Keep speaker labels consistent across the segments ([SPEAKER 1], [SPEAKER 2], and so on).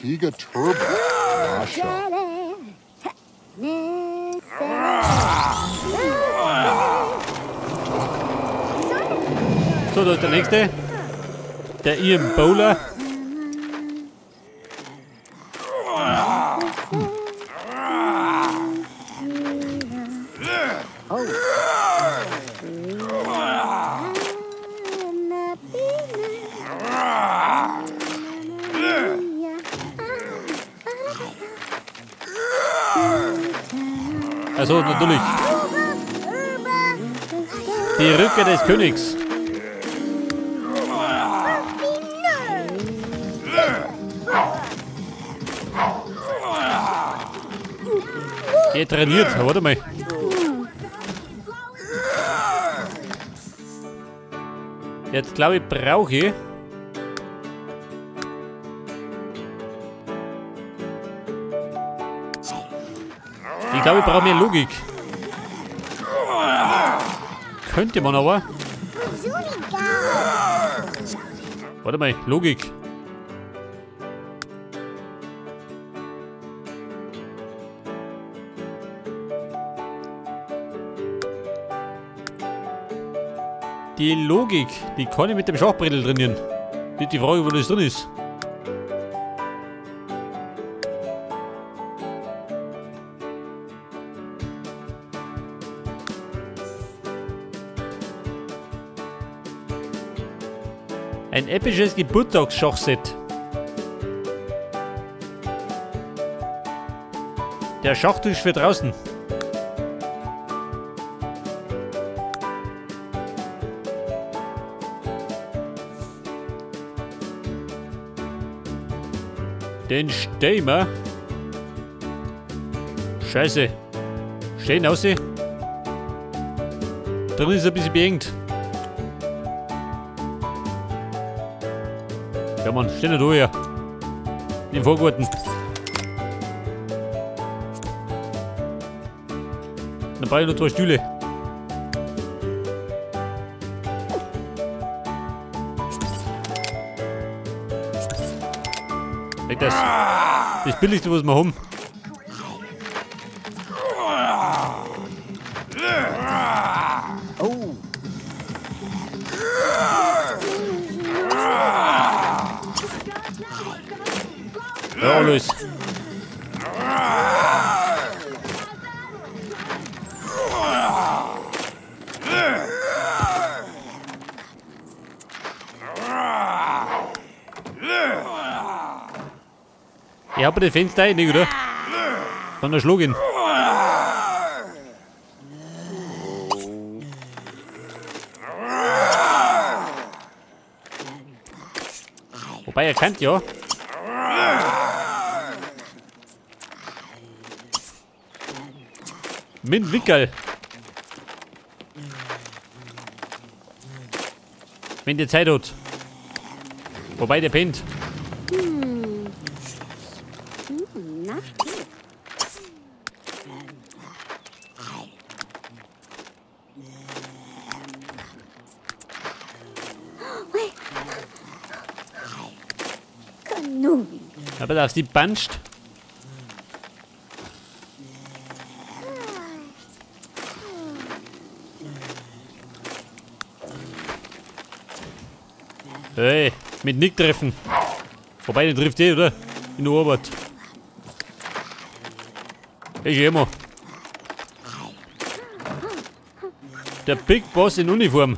[SPEAKER 1] Tiga Turbo. Masha.
[SPEAKER 2] So, da ist der nächste. Der Ian Bowler. Also natürlich. Die Rückkehr des Königs. Der trainiert, warte mal. Jetzt glaube ich, brauche ich. Ich glaube, ich brauche mehr Logik. Könnte man aber. Warte mal, Logik. Die Logik, die kann ich mit dem Schachbrettel trainieren. Nicht die Frage, wo das drin ist. Ein episches Geburtstagsschachset. Der Schachtisch für draußen. Den stehen wir. Scheiße. Stehen aus. Drin ist ein bisschen beengt. Ja Mann, steh nicht da hier. Im Vorgarten. Dann brauche ich noch 2 Stühle. Weg das. Das Billigste, was wir haben.
[SPEAKER 3] Oh.
[SPEAKER 2] Ja, los. Ich hab das Fenster rein, oder? Dann erschlag ihn. Wobei er kennt ja. Mit Wickel. Wenn die Zeit hat. Wobei der pennt. Aber darf sie banscht. Hey, mit Nick treffen. Wobei, den trifft eh, oder? In der Arbeit. Ich immer. Der Big Boss in Uniform.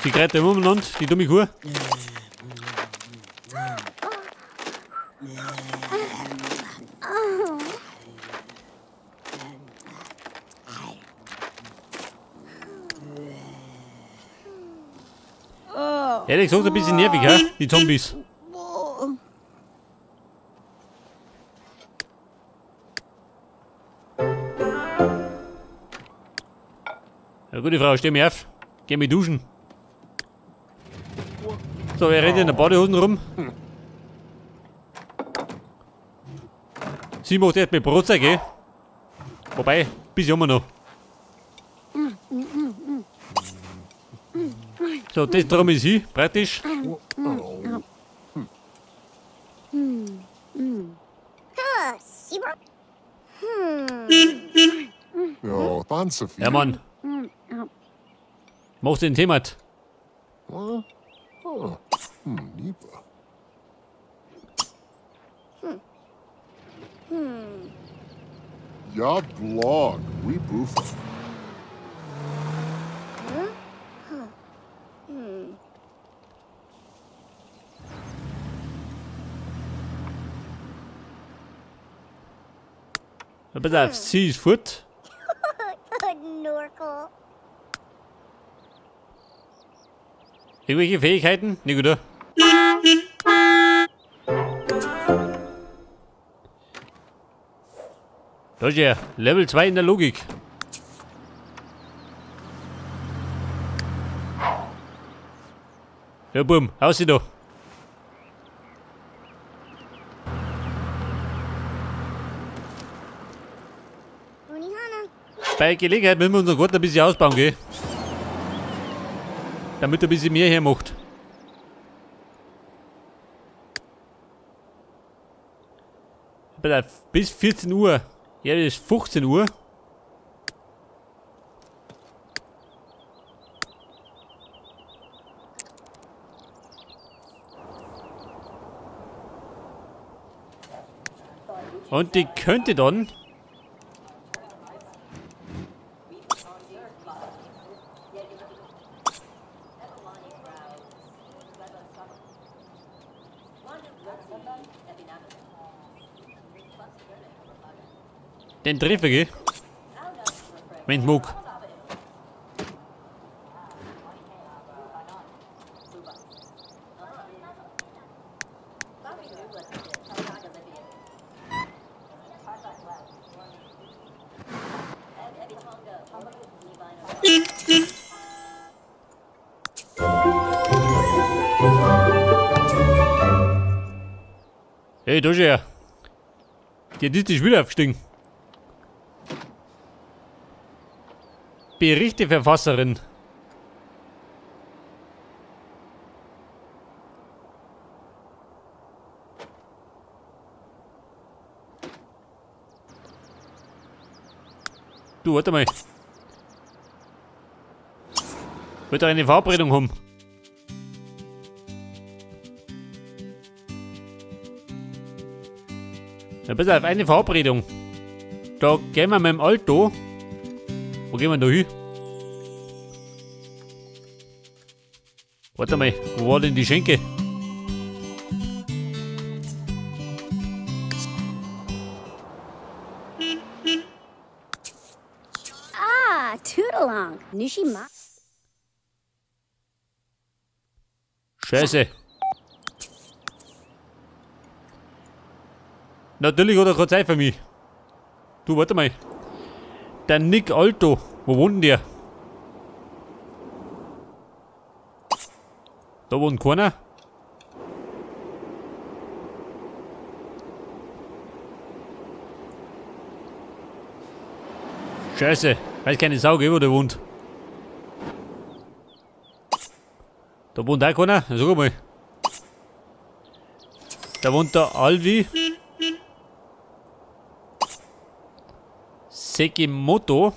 [SPEAKER 2] Die greift immer umeinander, die dumme Kuh. Ehrlich gesagt, ein bisschen nervig, hä? Die Zombies. Ja, gute Frau, steh mir auf. Geh mich duschen. So, wer rennt in der Badehosen rum? Sie macht erst mit Brotzeug, gell? Wobei, bis immer noch. So, das drum ist sie, praktisch. Ja, Mann. Mach den Thema.
[SPEAKER 1] Ja, blog, we boofa.
[SPEAKER 2] Pass auf, sie ist fort. Irgendwelche Fähigkeiten? Nicht gut, oder? Da ist er. Level 2 in der Logik. Ja, Bum, haus sie da. Bei Gelegenheit müssen wir unseren Garten ein bisschen ausbauen, gell? Damit er ein bisschen mehr hermacht. Bis 14 Uhr. Ja, das ist 15 Uhr. Und die könnte dann... den Treffer, gell? Wenn's mag. Hey, da ist er. Der ist die wieder aufgestiegen. Berichteverfasserin. Du, warte mal. Ich wollte eine Verabredung haben. Ja, pass auf, eine Verabredung. Da gehen wir mit dem Auto. Wo gehen wir da hin? Warte mal, wo war denn die Schenke?
[SPEAKER 3] Ah, Toodalong. Nishima.
[SPEAKER 2] Scheiße. Natürlich hat er keine Zeit für mich. Du, warte mal. Der Nick Alto. Wo wohnt denn der? Da wohnt keiner. Scheiße. Weiß keine Sau, wo der wohnt. Da wohnt auch keiner. Sag mal. Da wohnt der Alvi. Sekimoto.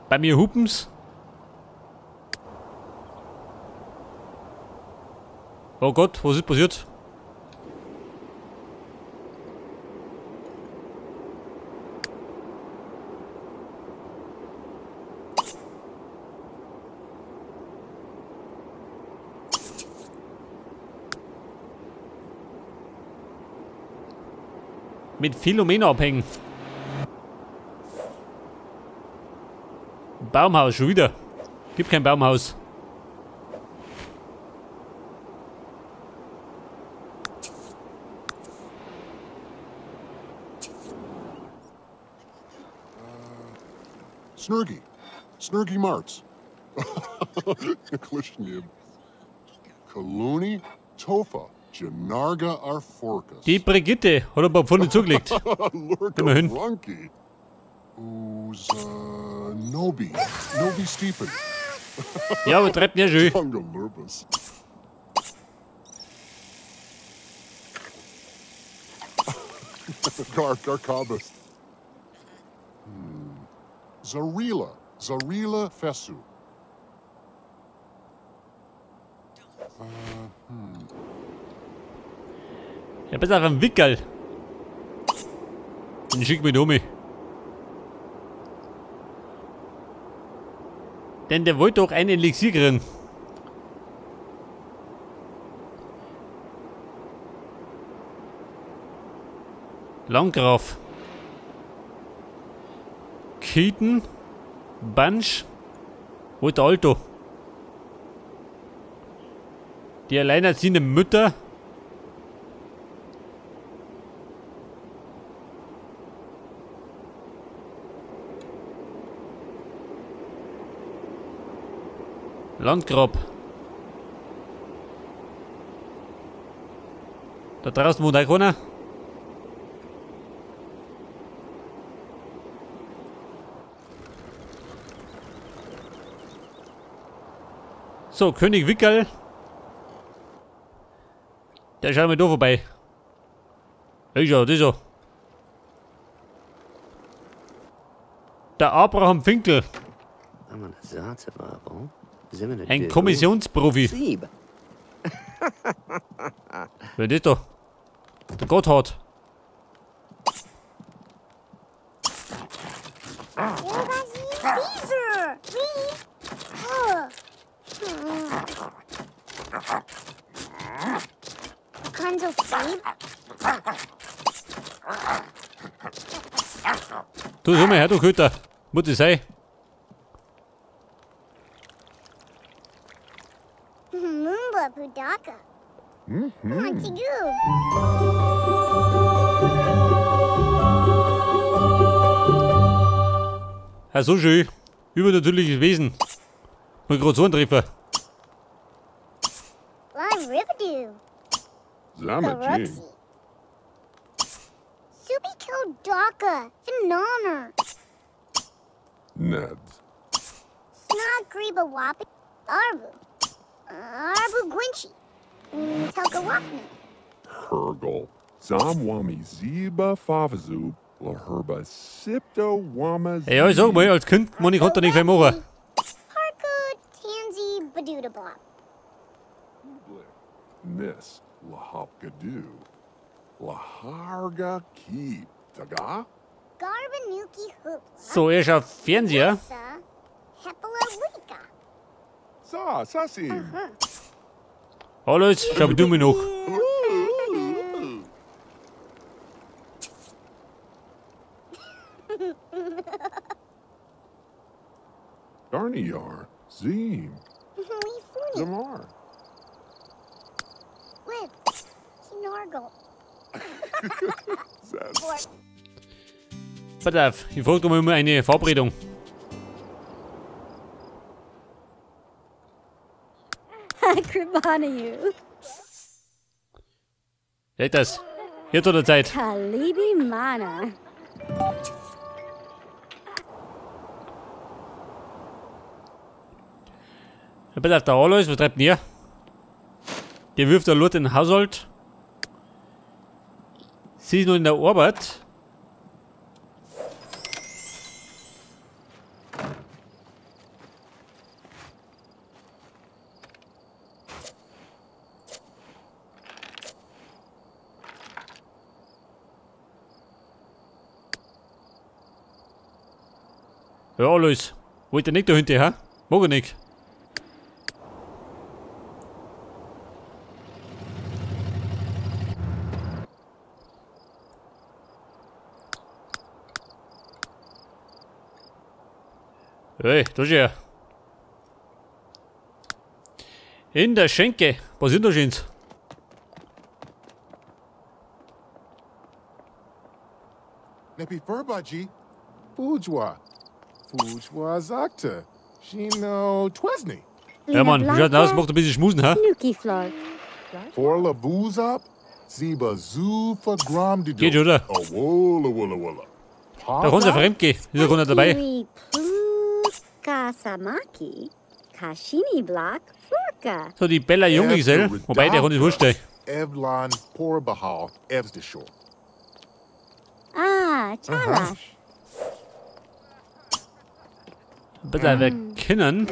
[SPEAKER 2] Bei mir hupen's. Oh Gott, was ist passiert? Mit Philomena abhängen. Baumhaus, schon wieder. Gibt kein Baumhaus.
[SPEAKER 1] Snurgy. Snurgy Marts. Klishnyib. Kaluni Tofa. Janarga Arforkus.
[SPEAKER 2] Die Brigitte hat ein paar Pfunde zugelegt. Immerhin.
[SPEAKER 1] Nobi. Nobi Stephen.
[SPEAKER 2] Ja, aber treibt mir schön.
[SPEAKER 1] Tungalurbus. Garkabus. Zarila. Zarila Fesu.
[SPEAKER 2] Ja, besser auf einen Wickel. Den schick mich um. Denn der wollte doch ein Elixier kriegen. Landgraf. Keaton. Bunch. Wo ist der Alto? Die alleinerziehende Mütter. Landgrab. Da draußen wohnt auch keiner. So, König Wickerl. Der schaut mir da vorbei. Ist ja, das ist ja. Der Abraham Finkel. Ein Kommissionsprofi. Wer ist das da? Der Gotthard. Du, so mal her, du Köter. Muss das sein? Ja, so schön. Übernatürliches Wesen. Mal gerade so einen Treffer.
[SPEAKER 1] Hurgle. Zamwami Ziba Favazu Laherba Sipto Wama.
[SPEAKER 2] Ja, ich sag mal, als Kind, man, ich konnte nicht viel machen.
[SPEAKER 3] Parko Tansy Badudablop.
[SPEAKER 1] Miss Lahopgadu. Laharga Keep Daga.
[SPEAKER 3] Garbanuki Hoopla.
[SPEAKER 2] So, er schaut Fernseher.
[SPEAKER 1] Sa, Sassi.
[SPEAKER 2] Hallo, jetzt schau du mir noch.
[SPEAKER 1] Darniar, Zim, Zamar.
[SPEAKER 2] Pass auf, ich frage mal um eine Verabredung. Seht das? Jetzt oder Zeit.
[SPEAKER 3] Kalibi Mana.
[SPEAKER 2] Ja, pass auf, der Alois, was treibt denn hier? Der wirft da Lot in den Haushalt. Sie ist noch in der Arbeit. Ja, Alois, wollt ihr nicht dahinter, hä? Mag ich nicht. Hey, da ist er. In der Schenke. Was ist denn da schöns?
[SPEAKER 1] Nepi Furbaji, Fujwa. Fujwa sagte, Shino Twesni.
[SPEAKER 2] Ja, Mann, wie schaut denn aus? Macht ein bisschen Schmusen, hä?
[SPEAKER 1] Forla Buzap, Ziba Zufa Gramdido.
[SPEAKER 2] Geht, oder?
[SPEAKER 1] Wola Wola Wola.
[SPEAKER 2] Da kommt der Fremdgeh. Ist ja keiner dabei.
[SPEAKER 3] Kasamaki. Kashini Block. Florka.
[SPEAKER 2] So, die Bella Junggesell. Wobei, der Hund ist wurscht, ey.
[SPEAKER 1] Evlan Porbahal Evsdishore.
[SPEAKER 3] Ah, Chalash.
[SPEAKER 2] Bitte, wir können.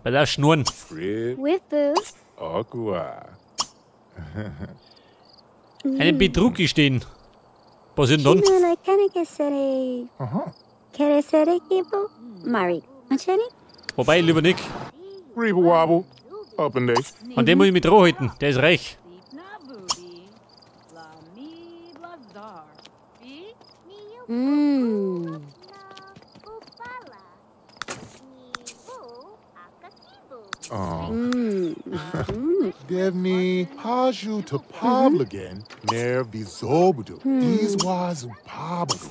[SPEAKER 2] Bei der Schnurren. Einen Betrug gestehen. Was sind dann? Wobei, lieber Nick. An dem muss ich mit Roh halten. Der ist reich.
[SPEAKER 1] Oh. Devni Paju to Pavligan ner Vizobudu. Izwazu Pablu.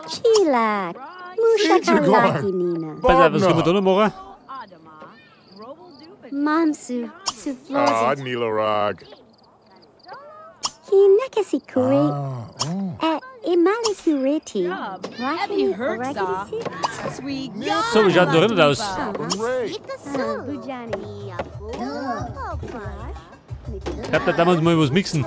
[SPEAKER 3] Chila. Mushakalaki Nina.
[SPEAKER 2] Pass auf, was können wir da noch machen?
[SPEAKER 3] Mamsu.
[SPEAKER 1] Ah, Nilarag.
[SPEAKER 3] Hinakasikuri. Imalikuriti.
[SPEAKER 2] So, wie schaut denn da aus? Ich glaub, da darf man mal was mixen.